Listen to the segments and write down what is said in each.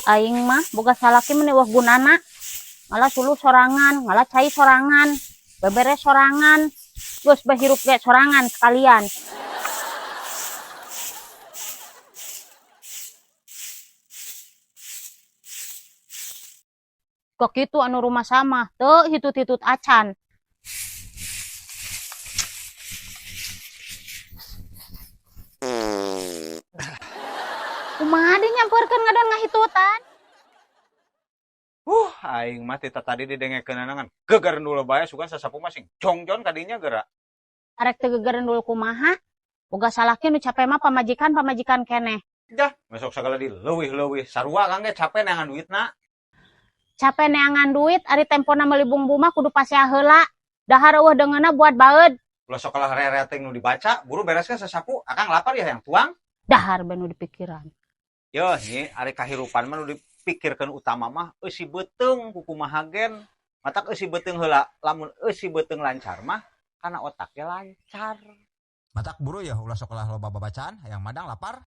Aing mah boga salaki meni wah gunana. Ngala suluh sorangan, ngala cai sorangan, beberes sorangan. Geus bae hirup ge sorangan sekalian. Kok kitu anu rumah sama, teu hitut-hitut acan. Kumaha deui nyampeurkeun ngadon ngahitutan? Aing mah tita tadi didengekeunana ngan gegerendul bae sugan sasapu mah sing jongjon kadinya geura. Arek teu gegerendul kumaha? Boga salaki nu cape mah pamajikan-pamajikan keneh. Jah, besok sagala di leuwih-leuwih sarua Kang ge cape neangan duitna. Cape neangan duit ari tempona meuli bumbu mah kudu pasea heula. Dahar eueuh deungeunna buat baeud. Ulah sok kalah rere-teh nu dibaca, buru bereskeun sasapu, Akang lapar ya yang tuang. Dahar bae nu dipikiran. Yeuh nyi, ari kahirupan mah nu dipikirkeun utama mah eusi beuteung ku kumaha gen. Matak eusi beuteung heula, lamun eusi beuteung lancar mah kana otaknya lancar. Matak buru ya ulah sok kalah loba babacaan, hayang madang lapar.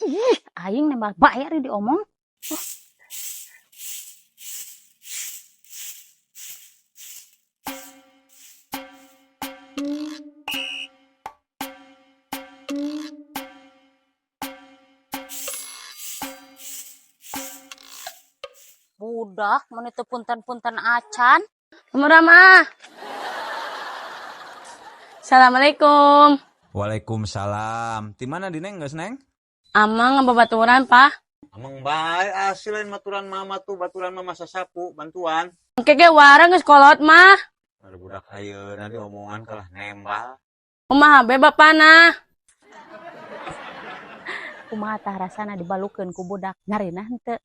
Ih, aing nembal bae ari diomong. Budak mun teu punten-punten acan. Murah mah. Assalamualaikum. Waalaikumsalam. Di mana di Neng geus Neng? Amang ngababaturan, Pak. Amang bae asli lain maturan mama tuh, baturan mama sasapu bantuan. Engke ge warang geus kolot mah. Ada budak ayeuna diomongan kalah nembal. Kumaha be bapana? Kumaha tah rasana dibalukeun ku budak nyarina henteu.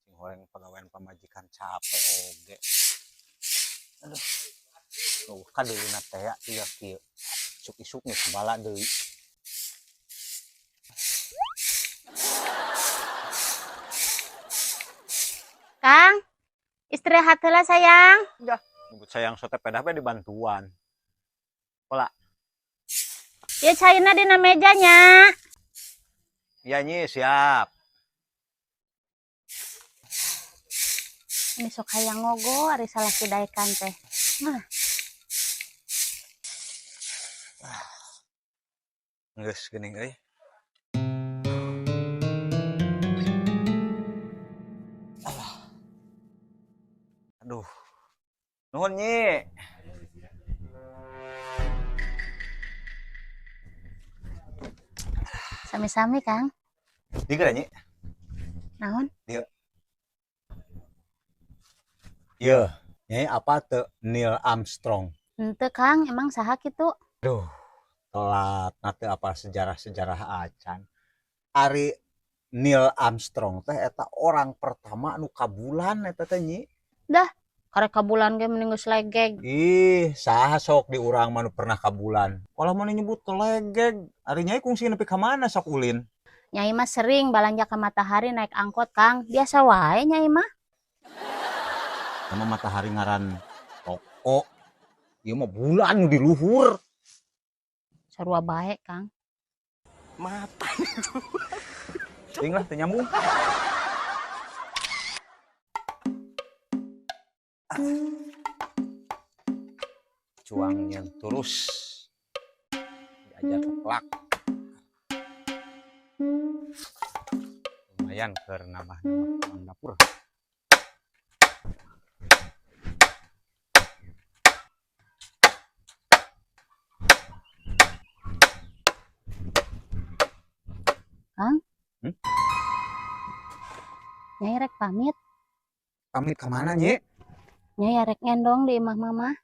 Sing horeng pagawean pamajikan capek oge. Aduh. Tuh kadeuna teh ya ieu kieu. Isuk-isuk geus bala deui. Kang, istirahat heula sayang. Dah, nyebut sayang sote pedah bae dibantuan. Pola. Ya cairna dina mejanya. Iya nyi, siap. Ini sok hayang ngogo ari salaki daekan teh. Nah. Geus geuning euy. Alah. Aduh. Nuhun nyi. Sami-sami, Kang. Dieu nyi. Naon? Dieu. Yeuh, nyai apa teu Neil Armstrong? Henteu, Kang, emang saha kitu? Aduh, telat na teu apa sejarah-sejarah acan. Ari Neil Armstrong teh eta orang pertama nu ka bulan eta teh nyi. Dah, karek ka bulan ge mending geus legeg. Ih, saha sok di urang mah nu pernah ka bulan. Kalau mun nyebut ke legeg, ari nyai kungsi nepi ka mana sok ulin? Nyai mah sering balanja ka matahari naik angkot, Kang. Biasa wae nyai mah. Sama matahari ngaran toko. Ieu mah bulan nu di luhur. Sarua bae, Kang. Mata. Ting lah teu nyambung. Cuangnya terus diajar keplak. Lumayan keur nambah-nambah tukang dapur. Kang? Hmm? Nyai rek pamit. Pamit ke mana, Nyi? Nyai rek ngendong di imah mama.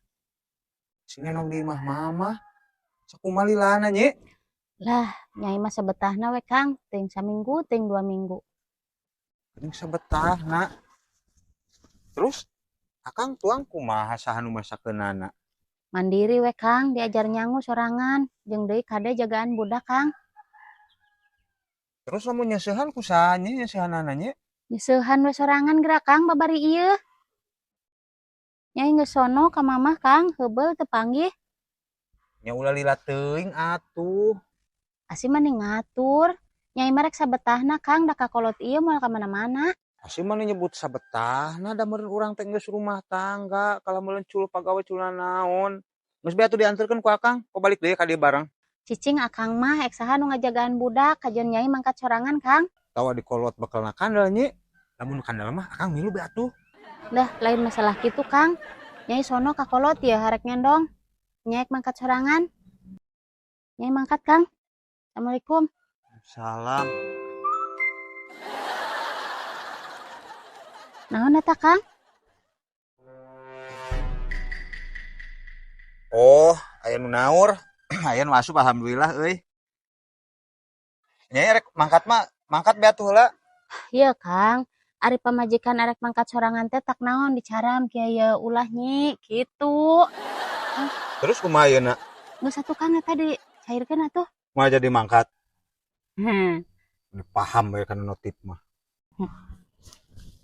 Si ngendong di imah mama. Sakumaha lilana, Nyi? Lah, nyai mah sabetahna we, Kang. Ting saminggu, ting 2 minggu. Ting sabetahna. Terus Akang tuang kumaha saha nu masakeunana? Mandiri we, Kang, diajar nyangu sorangan, jeung deui kade jagaan budak, Kang. Terus lamun nyeusehan ku saha nya nyeusehanana nya? Nyeusehan we sorangan geura Kang babari ieu. Nyai geus sono ka mamah Kang, heubeul teu panggih. Nya ulah lila teuing atuh. Asi mah ngatur. Nyai mah rek sabetahna, Kang, da kakolot ieu moal ka mana-mana. Asi mah nyebut sabetahna, da meureun urang teh geus rumah tangga, kalah meureun pagawe cul naon. Geus bae atuh dianterkeun ku Akang, kok balik deui ka dieu bareng. Cicing Akang mah, ek saha nu ngajagaan budak, kajeun Nyai mangkat sorangan, Kang. Tawa di kolot bakalna kandel, Nyi. Lamun kandel mah Akang milu bae atuh. Dah, lain masalah kitu, Kang. Nyai sono ka kolot ya harek ngendong. Nyai mangkat sorangan. Nyai mangkat, Kang. Assalamualaikum. Salam. Naon eta, Kang? Oh, aya nu naur. Aya nu asup alhamdulillah euy. Nyai rek mangkat mah, mangkat bae atuh heula. Ieu, Kang. Ari pamajikan arek mangkat sorangan teh tak naon dicaram kieu ye ulah Nyi kitu. Terus kumaha ayeuna? Geus atuh, Kang, eta dicairkeun atuh. Moal jadi mangkat. Heh. Ini paham we kana notif mah.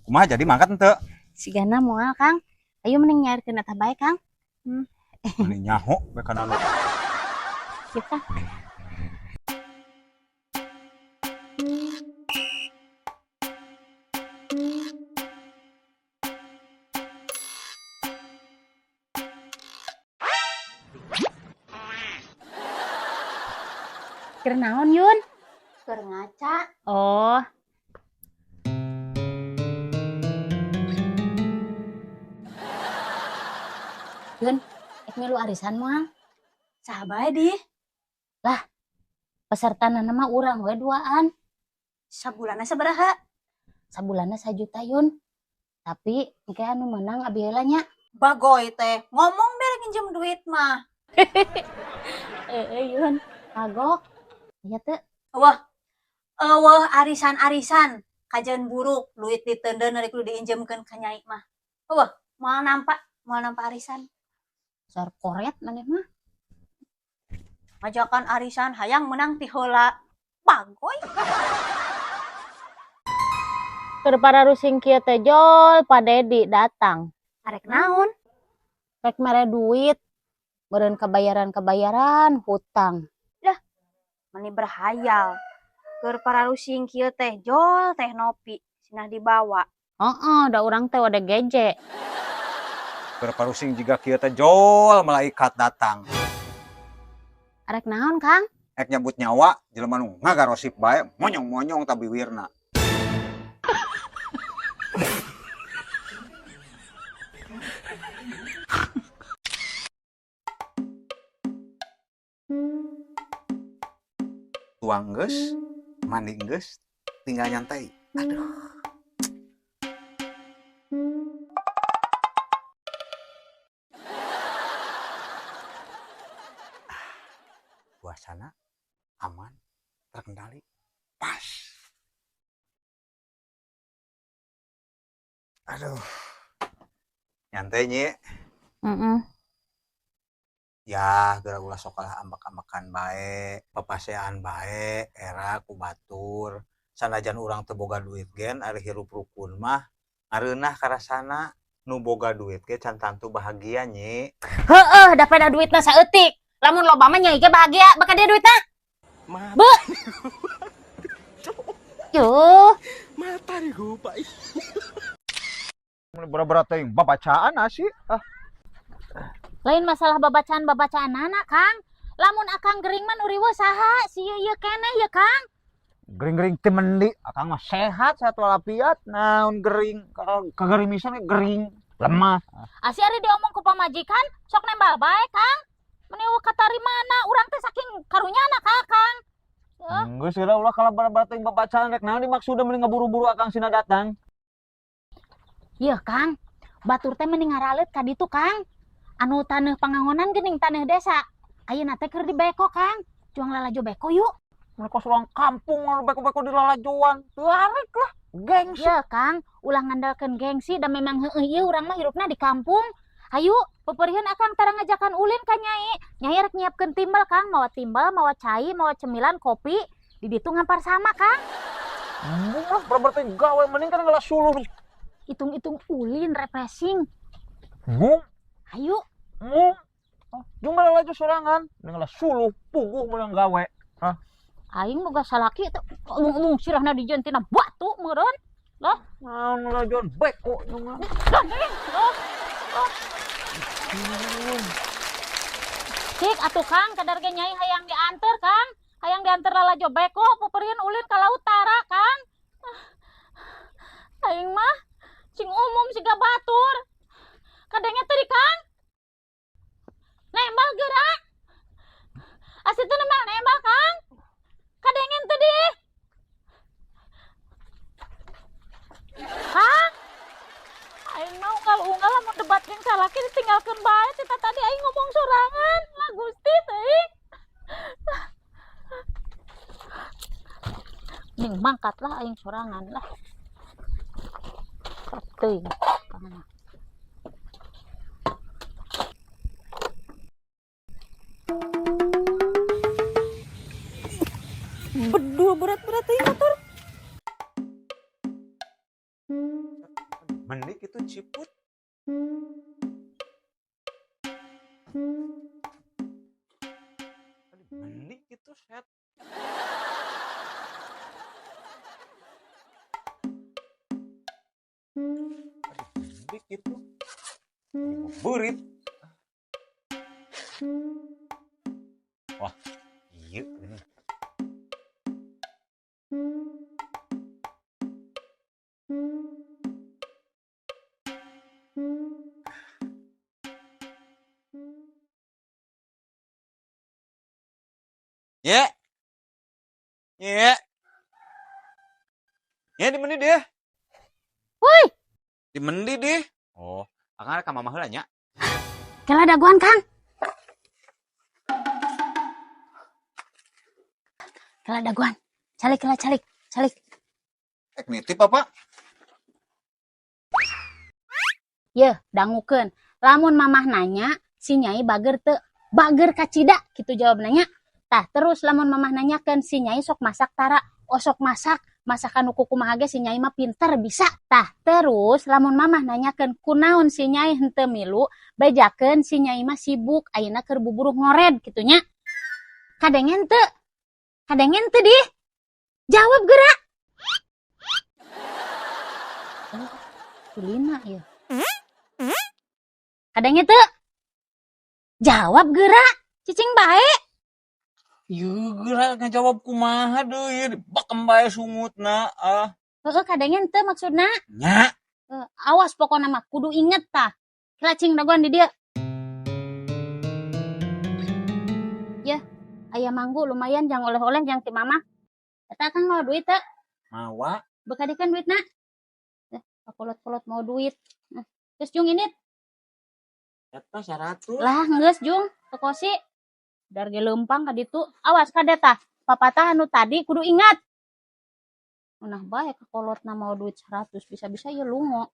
Kumaha jadi mangkat henteu? Sigana moal, Kang. Ayo mending nyairkeun eta bae, Kang. Mending nyaho we kana notif. Kieu, Kang. Keur naon, Yun? Keur ngaca. Oh. Yun, ek milu arisan moal? Saha bae di? Lah, pesertana mah urang we duaan. Sabulanna sabaraha? Sabulanna 1 juta, Yun. Tapi engke anu menang abi heula nya. Bagoy teh, ngomong bere nginjem duit mah. Heeh, Yun. Kagok. Aya teu? Wah, eueuh arisan-arisan. Kajeun buruk, duit diteundeun ari kudu diinjemkeun ka Nyai mah. Eueuh, moal nampa arisan. Dasar koret maneh mah. Ngajakan arisan hayang menang ti heula. Bagoy. Keur pararusing kieu teh jol Pa Dedi datang. Arek naon? Rek mere duit. Meureun kabayaran-kabayaran hutang. Dah, meni berhayal. Keur pararusing kieu teh jol Teh Nopi cenah dibawa. Heeh, da urang teh ODGJ. Keur parusing jiga kieu teh jol malaikat datang. Arek naon, Kang? Ek nyabut nyawa jelema nu ngagarosip bae, monyong-monyong ta biwirna. Tuang geus, mandi geus, tinggal nyantai. Aduh. Suasana aman, terkendali, pas. Aduh. Nyantai, Nyi. Heeh. Ya, geura ulah sok kalah ambek-ambekan bae, papasean bae, era ku batur. Sanajan urang teu boga duit gen, ari hirup rukun mah ngareunah karasana. Nu boga duit ge can tantu bahagia, Nyi. Heeh, da peda duitna saeutik. Lamun loba mah Nyai ge bahagia, baka dia duitna. Bu. Yuh. Mata nih gue, Pak. Berat-berat teuing babacaan asih. Ah. Lain masalah babacaan-babacaan anak, Kang. Lamun Akang gering mah nu riweuh saha? Si ieu ieu keneh ya, Kang. Gering-gering teu mendi, Akang mah sehat sehat walafiat. Naon gering, kagarimisan ge gering, lemah. Asi ari diomong ku pamajikan, sok nembal bae, Kang. Meni eueuh katarimana urang teh saking karunyana ka Akang. Heuh. Geus heula ulah kalah berat-berat teuing babacaan rek naon dimaksudna meni ngaburu-buru Akang sina datang. Ieu, Kang. Batur teh meni ngaraleut ka ditu, Kang. Anu taneuh pangangonan geuning taneuh desa. Ayeuna teh keur dibeko, Kang. Cuang lalajo beko yuk. Mun kos urang kampung anu beko-beko di lalajoan. Teu arek lah, gengsi. Ieu, Kang, ulah ngandalkeun gengsi da memang heueuh ieu urang mah hirupna di kampung. Hayu, peperiheun Akang tara ngajakan ulin ka Nyai. Nyai rek nyiapkeun timbel, Kang, mawa timbel, mawa cai, mawa cemilan, kopi. Di ditu ngampar sama, Kang. Embung lah, bener-bener teh gawe mending kan ngelas suluh. Hitung-hitung ulin refreshing. Embung. Hayu. Embung. Jeung lalajo sorangan, dengan suluh puguh meunang gawe. Aing boga salaki teh omong-omong sirahna dijieun tina batu meureun. Naon lalajoan beko jeung mah. Gandeng. Oh. Oh. Cik atuh Kang, kadar ge Nyai hayang dianter, Kang. Hayang dianter lalajo beko puperian ulin ka laut tara, Kang. Aing mah sing umum siga batur. Kadangnya tadi, Kang. Nembal gerak. Asli teu nembal nembal, Kang. Kadengen tadi. Kang. Aing mau unggal-unggal lamun debat jeung salaki ditinggalkeun bae tita tadi aing ngomong sorangan. Lah Gusti teuing. Ning mangkat lah aing sorangan lah. Teuing. Pangan. Bedul berat-berat teuing motor. Mending itu ciput. Mending itu set. Mending itu. Burit. Wah, iya ini. Ye. Ye. Ye di mendi deh. Woi, Di mendi deh. Oh, akang rek ka mamah heula nya. Kela dagoan, Kang. Kela dagoan. Calik kela calik, calik. Ek nitip apa? Yeuh, dangukeun. Lamun mamah nanya, si Nyai bager teu? Bager kacida, kitu jawab nanya. Tah, terus lamun mamah nanyakeun si Nyai sok masak tara, oh sok masak, masakan nu kumaha ge si Nyai mah pinter bisa. Tah, terus lamun mamah nanyakeun kunaon si Nyai henteu milu, bejakeun si Nyai mah sibuk ayeuna keur buburuh ngored kitu nya. Kadengen teu? Kadengen teu dih? Jawab geura. Oh, kulina ya. Kadangnya teu? Jawab geura. Cicing bae. Ieu geura ngajawab kumaha deui, dibakem bae sungutna ah. Heeh, kadengen teu maksudna? Nya. Awas pokona mah kudu inget tah. Kela cing dagoan di dieu. Yeuh, aya manggu lumayan jang oleh-oleh jang ti mama. Eta kan mau duit teu? Mawa. Bekadikeun duitna. Kolot-kolot mau duit. Nah, terus jung ini. Eta 100. Lah geus jung, tekosi. Dar ge leumpang ka ditu. Awas kade tah. Papatah anu tadi kudu ingat. Nah bae kakolotna mau duit 100 bisa-bisa ieu lungo.